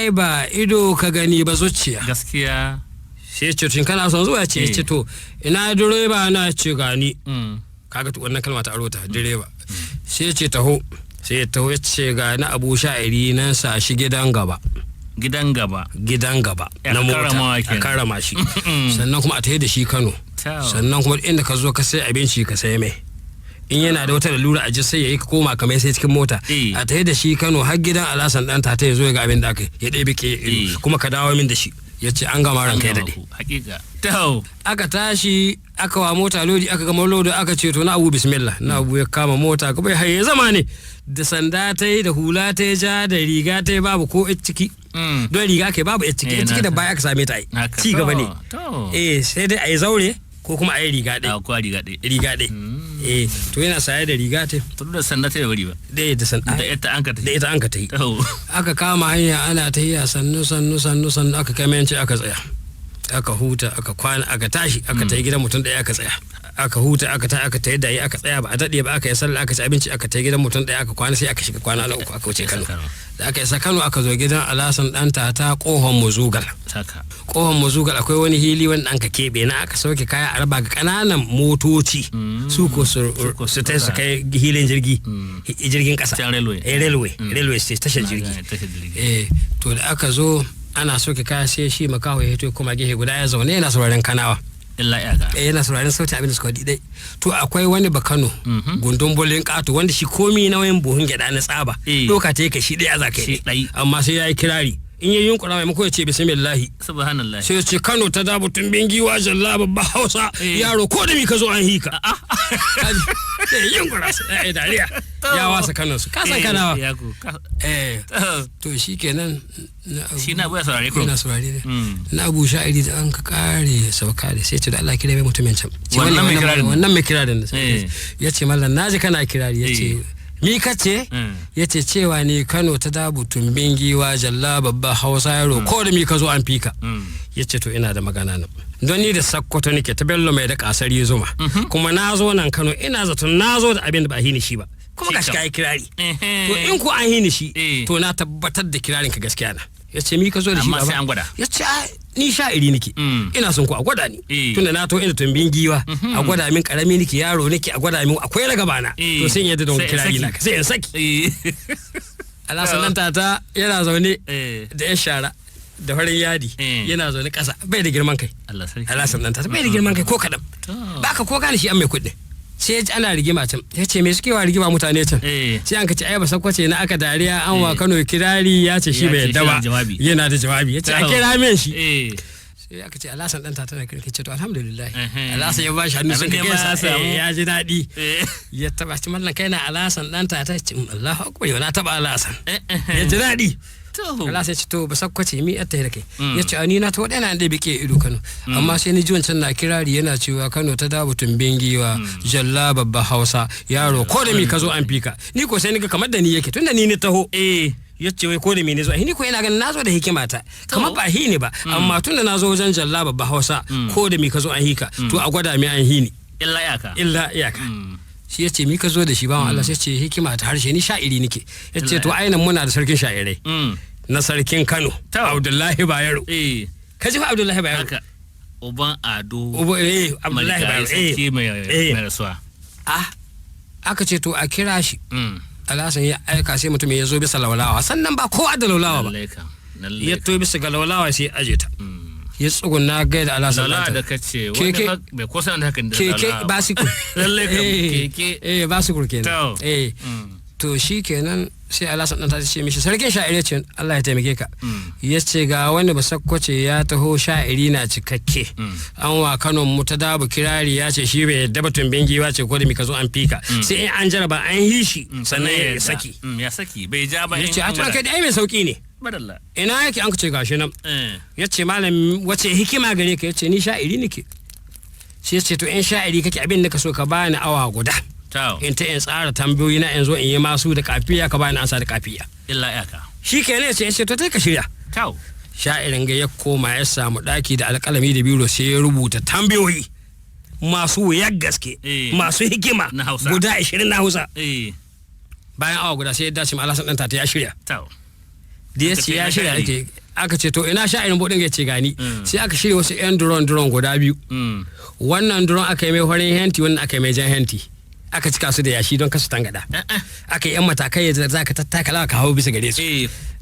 Ai ba ido ka gani ba, zuciya. Gaskiya. Sai ya ce, "Shin kana son zuwa?" Ce ya ce, "To ina direba na?" Ce, "Gani." Kaga to wannan kalma ta aro ta direba. Sai ya ce, "Taho." Sai ya taho, ya ce, "Ga na Abu Sha'iri nan, sa shi gidan gaba." Gidan gaba. Gidan gaba Ya na mota. karramawa A kenan. karrama shi, sannan kuma a tafi da shi Kano. Sannan kuma inda ka zo ka sai abinci ka sai mai, in yana da wata lalura a ji sai ya yi koma kamar sai cikin mota. A tafi da shi Kano har gidan Alasan Dan Tata, ya zo ya ga abin da aka yi, ya ɗebe ke kuma ka dawo min da shi. Ya ce, "An gama, ranka ya daɗe." Hakika, to. Aka tashi, aka wa mota lodi, aka gama lodi, aka ce, "To na Abu, bismillah." Na Abu ya kama mota kuma ya haye zama ne da sanda ta yi, da hula ta yi ja, da riga ta yi babu ko yar ciki. Don riga kai babu yar ciki. Yar ciki da baya aka same ta yi ci gaba ne. Eh, sai dai a yi zaure ko kuma a yi riga ɗaya. A kwa riga ɗaya. Riga ɗaya, eh. To yana saye da riga ta. To da sanda ta bari ba. Ɗaya da sanda. Da ita an ka Da tafi. ita an ka ta yi. Aka kama hanya, ana ta yi sannu sannu sannu sannu, aka kai mayanci, aka tsaya, aka huta, aka kwana, aka tashi, aka tafi gidan mutum ɗaya, aka tsaya, aka huta, aka ta aka tayi dayi, aka tsaya. Ba a daɗe ba aka yi sallah, aka ci abinci, aka tafi gidan mutum ɗaya, aka kwana, sai aka shiga kwana na uku, aka wuce Kano. Kano. Da aka isa Kano, aka zo gidan Alasan Dan Tata, kohon Muzugal. Kohon Muzugal akwai wani hili wanda an ka keɓe na aka sauke kaya a raba ga ƙananan motoci, su ko su ko su tai su kai hilin jirgi, jirgin ƙasa. Can railway. Eh, railway station, tashar jirgi. Tashar jirgi. Eh, to da aka zo ana soke kaya, sai shi makaho ya hito kuma gefe guda ya zaune yana sauraren Kanawa. Illa iyaka. Eh, yana sauraren sautin abin da suka faɗi dai. To akwai wani Bakano gundun bolin ƙato wanda shi komi nauyin buhun gyaɗa na tsaba doka ta yake shi ɗaya za ka Shi yi ɗai. Amma sai ya yi kirari, in ya yunkura, maimako ya ce bismillahi, Subhanallah. sai ya ce, "Kano ta dabu tumbin giwa, jalla babba Hausa, yaro ko da mi ka zo an hika." Sai ya yunkura, sai ya yi dariya, ya wasa Kano su kasan Kanawa. Ya ku Eh, to shi kenan. Shi na buya saurare kurum. Yana saurare ne. Na Abu Sha'iri da an ka kare sauka da sai ce, "Da Allah kira mai mutumin can." Ce, Wannan mai kirarin. Wannan mai kirarin. Eh. Ya ce, "Mallam, naji kana kirari." Ya ce, "Mi ka ce?" Ya ce, "Cewa ne Kano ta dabu tumbin giwa, jalla babba Hausa, yaro ko da mi ka zo an fika." Ya ce, "To ina da magana nan, don ni da Sakkwato nake, ta Bello mai da kasar zuma, kuma na zo nan Kano ina zaton na zo da abin da ba hini shi ba, kuma Shi gashi kam. ka yi kirari. To in ko an hini shi, to na tabbatar da kirarin ka gaskiya na." Ya ce, "Mi ka zo da shi, Amma baba?" sai an gwada. Ya ce, "Ai, ni sha'iri nake, ina son ku a gwada ni, tunda na to inda tumbin giwa, a gwada min karami nake, yaro nake, a gwada min akwai na gaba na, to sai in yadda don Sai in kirari saki. na, sai in saki." Alhassan Dan Tata yana zaune da ya shara da farin yadi, yana zaune kasa, bai da girman kai. Allah sarki. Alhassan Dan Tata bai da girman kai ko kaɗan. Baka ko gane shi an mai kuɗi. Sai ya ji ana rigima can, ya ce, "Me suke wa rigima mutane can?" Sai an ka ce, "Ai ba Sakwace na aka dariya, an wa Kano kirari, ya ce shi Ya bai ce yadda shi ba." yana jawabi. Yana da jawabi. Ya ce, "A kira min shi." Sai aka ce, "Alhassan Dan Tata na kirki." Ce, "To alhamdulillah." Alhassan ya ba shi hannu Abin suka da ma gaisa. ya samu. Eh, ya ji daɗi. Ya taba shi, "Mallan, kai na Alhassan Dan Tata?" Ya ce, "Allahu akbar, yau na taba Alhassan." Ya ji daɗi. Alhassan ya ce, "To ba Sakkwace, mi atta da kai?" Ya ce, "A ni na to ɗaya na da bike ido Kano, amma sai ni ji wancan na kirari yana cewa Kano ta dabu tumbin giwa, jalla babba Hausa, yaro ko da mi ka zo an fika. Ni ko sai ni ga kamar da ni yake, tunda ni ni taho." Ya ce, "Wai ko da mi ne zo ni ko ina ganin na zo da hikima ta, kamar ba hini ba, amma tunda na zo wajen jalla babba Hausa, ko da mi ka zo an hika, to a gwada mi an hini." Illa iyaka. Illa iyaka. Shi ya ce, "Mi ka zo da shi, bawan Allah?" Sai ce, "Hikima ta harshe, ni sha'iri nake." Ya ce, "To ainihin muna da sarkin sha'irai na sarkin Kano, Abdullahi Bayero." Ka ji fa, Abdullahi Bayero. Haka. Uban Ado. Eh, Abdullahi Marigayi Bayero, eh. sarki mai mai rasuwa. Ah, aka ce, "To a kira shi." Alhassan ya aika, sai mutum ya zo bisa laulawa, sannan ba kowa da laulawa ba. Lallai kam. Lallai Ya kam. to bisa ga laulawa, sai ya aje ta, ya tsuguna gaida Alhassan Laulawa Ɗanta. da kace wani Keke. bai kusa da hakan da Keke laulawa ba. basikur. Lallai kam, Eh, keke. eh, basikur kenan. To. Eh. To shi kenan, sai Alhassan Dan ta ce mishi, "Sarkin sha'iri," ce, "Allah ya taimake ka." Ya ce, "Ga wani Basakkwace ya taho, sha'iri na cikakke, an wa Kano mu ta dabu kirari, ya ce shi bai yadda batun bingiwa ce ko da mika zo an fika, sai in an jaraba an yi shi sannan ya saki." Ya saki bai ja ba. Ya In ce, "A an to gwada. kai dai ai mai sauki ne." Madalla. "Ina yake?" An ce, "Gashi nan." Ya ce, "Malam, wace hikima gare ka?" Ya ce, "Ni sha'iri nake." Sai ya ce, "To in sha'iri kake, abin da ka so ka bani awa guda Tau. in ta in tsara tambayoyi na, in zo in yi masu da kafiya, ka bani ansa da kafiya." Illa iyaka. Shi kenan. Ya ce, "To tai ka shirya." Tau. Sha'irin ga ya koma ya samu daki da alƙalami da biro, sai ya rubuta tambayoyi masu wuyar gaske, masu hikima, Na Hausa. guda 20 na Hausa. Bayan awa guda sai ya dace ma Alhassan Dan Tata ya shirya. Tau. Da ya ce ya shirya ake, aka ce to ina sha'irin bodin ya ce gani. Sai aka shirya wasu yan drone drone guda biyu. Wannan drone aka yi mai farin henti, wannan aka yi mai jan henti, aka cika su da yashi don kasu tangada. Aka yi yan matakai da za ka tattakala ka hau bisa gare su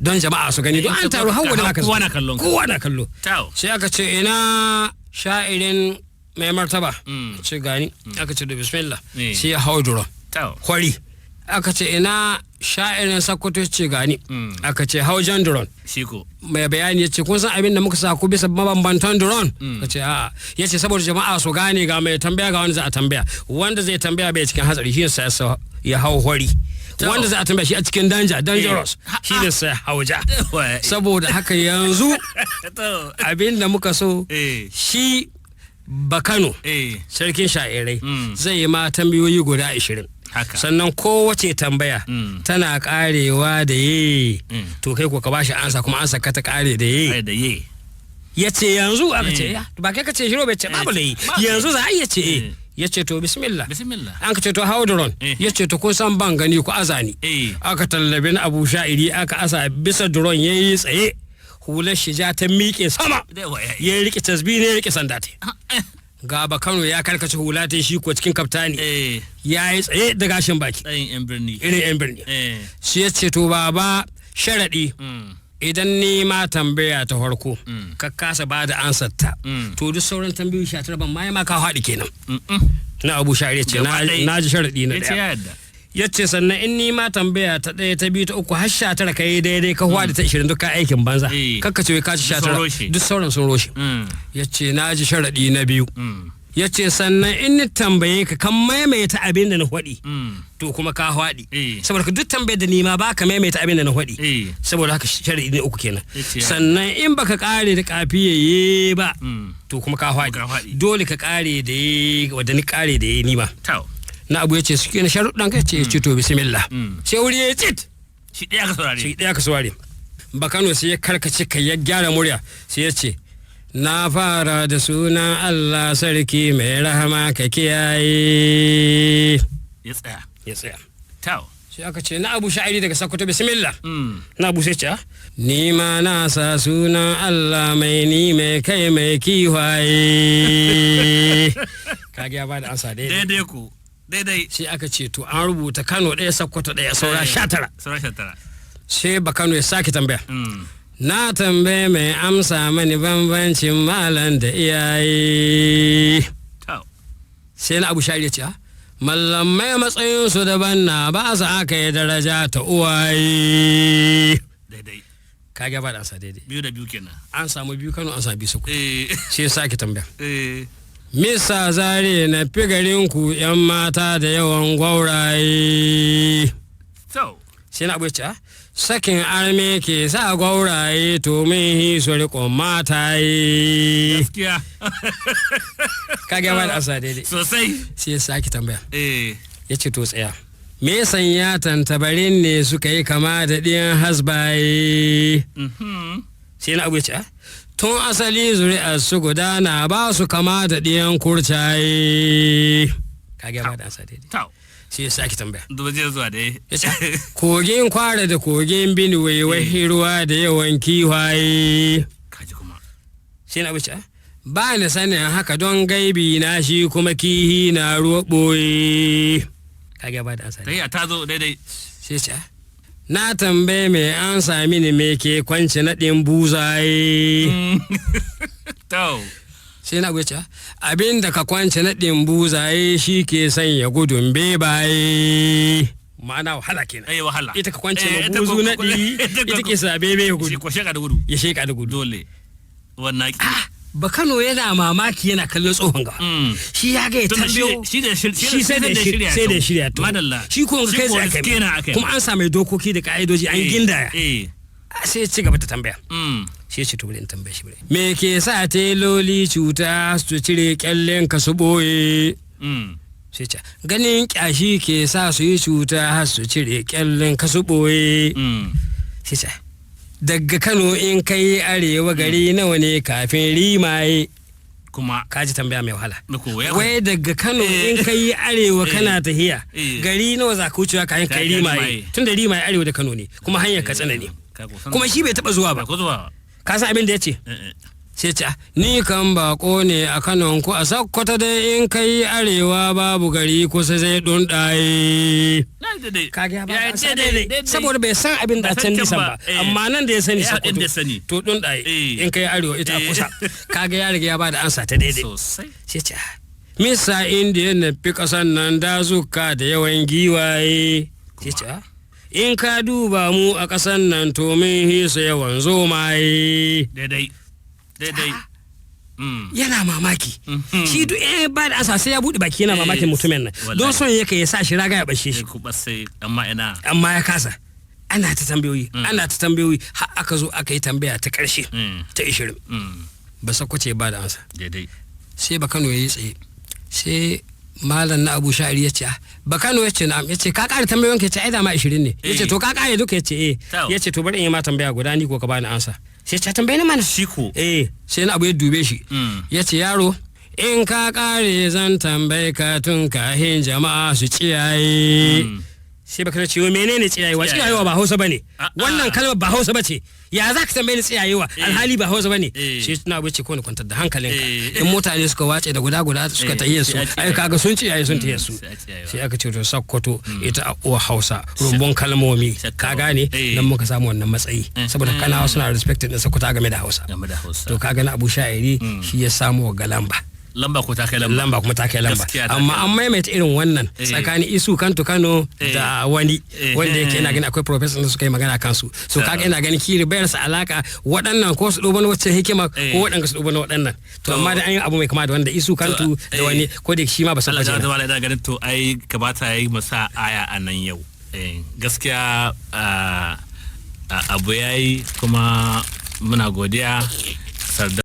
don jama'a su gani, don an taru har wani aka Kowa na kallon ka. Kowa na kallo. Tau. Sai aka ce ina sha'irin mai martaba? Ce gani. Aka ce da bismillah. Sai ya hau drone Tau. kwari. Aka ce ina sha'irin Sakkwato? Ce gani. Aka ce hau jan drone. Shi ko. Mai bayani ya ce kun san abin da muka sa ku bisa mabambantan drone? Ka ce a'a. Ya ce saboda jama'a su gane ga mai tambaya, ga wanda za a tambaya. Wanda zai tambaya bai cikin hatsari, shi ne sai ya hau hori. Wanda za a tambaya shi a cikin danger, dangerous, shi ne sai hau ja. Saboda haka yanzu To. abin da muka so, shi Bakano, sarkin sha'irai, zai yi ma tambayoyi guda 20. Haka. Sannan kowace tambaya tana karewa da ye. To kai ko ka bashi ansa, kuma ansa ka ta kare da ye. Ai da ye. Ya ce yanzu? Aka ce ya ba kai ka ce shiro bai ce babu layi. Babu. Yanzu za a iya ce eh. Ya ce to bismillah. Bismillah. An ka ce to hau drone. Ya ce to kun san ban gani, ku aza ni. Aka tallabi na Abu Sha'iri, aka asa bisa drone, ya yi tsaye, hular shi ja ta miƙe sama. Da wa ya. Ya rike tasbi ne, ya rike sanda ta. Ga Bakano ya karkace hula ta, shi ko cikin kaftani, ya yi tsaye da gashin baki. Tsayin yan birni. Irin yan birni. Shi ya ce to baba, sharaɗi, idan ni ma tambaya ta farko ka kasa ba da ansar ta, to duk sauran tambayoyi 19 ban ma yi ma, ka haɗi kenan. Na Abu Sha'ir ya ce Gaba ɗaya. Na ji sharaɗi na Ya ce ɗaya. ya yadda. Ya ce sannan in ni ma tambaya ta ɗaya, ta biyu, ta uku har 19 ka yi daidai, ka hwada ta 20, duk ka aikin banza. Kakka ce wai ka ci sha Duk sun tara roshe. Duk sauran sun roshe. Ya ce na ji sharaɗi na biyu. Ya ce sannan in ni tambaye ka kan maimaita abin da na faɗi, to kuma ka faɗi. Saboda ka duk tambayar da ni ma ba ka maimaita abin da na faɗi. Saboda haka sharaɗi ne uku kenan. Ya ce ya- Sannan in baka kare da kafiyaye ba, to kuma ka Ka faɗi. faɗi. Dole ka kare da ye wadda ni kare da ye ni ma. Tau. Na Abu ya ce suke na sharuɗan ka ce. Ya ce to bismillah. Sai wuri ya yi tsit. Shi ɗaya ka saurare. Shi ɗaya ka saurare. Bakano sai ya karkace kai, ya gyara murya, sai ya ce na fara da sunan Allah sarki mai rahama ka kiyaye. Ya tsaya. Ya tsaya. Tau. Sai aka ce na Abu Sha'iri daga Sakkwato, bismillah. Na Abu sai ce "Ah, ni ma na sa sunan Allah mai ni mai kai mai kiwaye." Kage ya bada ansa daidai. Daidai ku. Daidai. Sai aka ce to an rubuta Kano ɗaya, Sakkwato ɗaya, saura 19. Saura 19. Sai Bakano ya sake tambaya. Na tambaye mai amsa mani bambancin malam da iyaye. Tau. Sai na Abu Shari ya ce "Ah, mallamai matsayinsu daban na ba su aka yi daraja ta uwaye." Daidai. Ka ga ba da ansa daidai. Biyu da biyu kenan. An samu biyu Kano, an samu biyu Sokoto. Sai ya sake tambaya. Misa zare na fi garin ku yan mata da yawan gwauraye? Tau. Sai na Abu ya ce "Ah, sakin arme ke sa gwauraye to min hiso riƙon mataye." Gaskiya. Ka ga ba da ansa daidai. Sosai. Sai ya sake tambaya. Ya ce to tsaya, me sanya tantabarin ne suka yi kama da ɗiyan hasbaye? Sai na Abu ya ce "Ah, tun asali zuri'ar su gudana ba su kama da ɗiyan kurcaye." Ka ga ba da ansa daidai. Tau. Sai ya sake tambaya. Duba jiya zuwa dai. Ya ce kogin Kwara da kogin Binuwe wai ruwa da yawan kiwaye? Kaji kuma. Sai na Abu ya ce "Ah, ba ni sanin haka don gaibi na, shi kuma kihi na ruwa ɓoye." Ka ga ba da ansa daidai. Tahiya ta zo daidai. Sai ce "Ah, na tambaye mai an sami ni me ke kwance naɗin buzaye?" Tau. Sai na Abu ya ce "Ah, abin da ka kwance naɗin buzaye shi ke sanya gudun bebaye." Ma'ana wahala kenan. Ai wahala. Ita ka kwance ma Ita buzu naɗi, ita ke sa bebe ya Shi gudu. ko sheka da gudu. Ya sheka da gudu. Dole. Wannan ki. Bakano yana mamaki, yana kallon tsohon gaba. Shi ya ga ya Tunda tambayo shi da shir- shi sai da shirya, sai da shirya to. Madalla. Shi ko kai ko tsaye aka yi. kenan aka yi. Kuma an sami dokoki da ka'idoji an gindaya. Sai ya ci gaba da tambaya. Sai ya ce to bari in tambaye shi bari. Me ke sa teloli cuta su cire kyallen ka su boye? Sai ce ganin kyashi ke sa su yi cuta har su cire kyallen ka su boye. Sai ce daga Kano in kai arewa gari nawa ne kafin Rimaye? Kuma Ka ji tambaya mai wahala. na koya. Wai daga Kano in kai arewa kana tahiya, gari nawa za ka wucewa kayan kai Kayan Rimaye? Rimaye. Tun da Rimaye arewa da Kano ne, kuma hanyar Katsina ne. Ka ko san- Kuma shi bai taba zuwa ba. Ba ko zuwa. Ka san abin da ya ce? Eh, eh. Sai ce, "Ah, ni kan bako ne a Kano ku a Sakkwata dai in kai arewa babu gari kusa zai dundaye." Na yi daidai. Kaga ya ba Ya yi ansa daidai, daidai daidai. saboda bai san abin da a Bai can san can nisan ba, ba, eh. amma nan da ya sani Ya Sokoto inda ya sani. to dundaye Eh. in kai arewa ita a Eh. kusa. Kaga ya riga ya ba da ansa ta daidai. Sosai. Sai ce, "Ah, misa indiya na fi kasan nan dazuka da yawan giwaye?" Sai ce, "Ah, in ka duba mu a kasan nan to mun hisa yawan zomaye." Daidai. Daidai. Yana mamaki. Mhm. Shi duk ba da ansa sai ya buɗe baki yana Eh, mamakin mutumin nan wallahi. don son yake ya sa shi raga ya bashe shi. Sai ku sai amma ina. Amma ya kasa. Ana ta tambayoyi, ana ta tambayoyi, har aka zo aka yi tambaya ta ƙarshe, ta 20. Ba sakwace ba da ansa. Daidai. Sai Bakano ya yi tsaye, sai malam na Abu Sha'iri ya ce, "Ah, Bakano?" Ya ce, "Na'am." Ya ce, "Ka ƙara tambayoyin ka?" Ya ce, "Ai dama 20 ne." Ya ce, Eh. "To ka ƙare duka?" Ya ce, "Eh." Tau. Ya ce, "To bari in yi ma tambaya guda ni ko ka bani ansa." Sai ya ce, "Tambaye ni mana." Shi ko. Eh, sai na Abu ya dube shi. Ya ce, "Yaro, in ka ƙare zan tambaye ka tun kahin jama'a su ciyaye." Sai Bakano ce, "Yo, menene tsiyayewa?" Tsiyayewa. Tsiyayewa ba Hausa bane. A'a. Wannan kalmar ba Hausa bace. Ya za ka tambaye ni tsiyayewa Eh. alhali ba Hausa bane? Eh. Sai tuna wuce ko ni kwantar da hankalinka. Eh. In mutane suka wace da guda guda suka Eh, tahiyar su, sai a tsiyaye. ai kaga sun ciyaye sun tahiyar su. Sai a tsiyayewa. Sai aka ce to Sakkwato ita a uwa Hausa rumbun kalmomi. Shakka Ka ba. gane Eh. nan muka samu wannan matsayi saboda Kanawa suna respected din Sokoto game da Hausa. Game da Hausa. To kaga na Abu Sha'iri shi ya samu wa lamba. Lamba ko ta kai lamba. Lamba kuma ta kai lamba. Gaskiya ta Amma kai an maimaita irin wannan Eh. tsakanin Isu Kanto Kano Eh. da wani Eh. wanda yake ina ganin akwai professor da suka yi magana kansu. So kaga ina ganin kiri bayar sa alaka waɗannan ko su duba na wacce hikima Eh. ko waɗanda su duba na waɗannan. To To. amma da an yi abu mai kama da wanda Isu Kanto To, da eh. wani ko da shi ma ba san Allah bace ta na. wala ina ganin to ai kamata yayi masa aya a nan yau. Eh, gaskiya abu yayi kuma muna godiya sarda.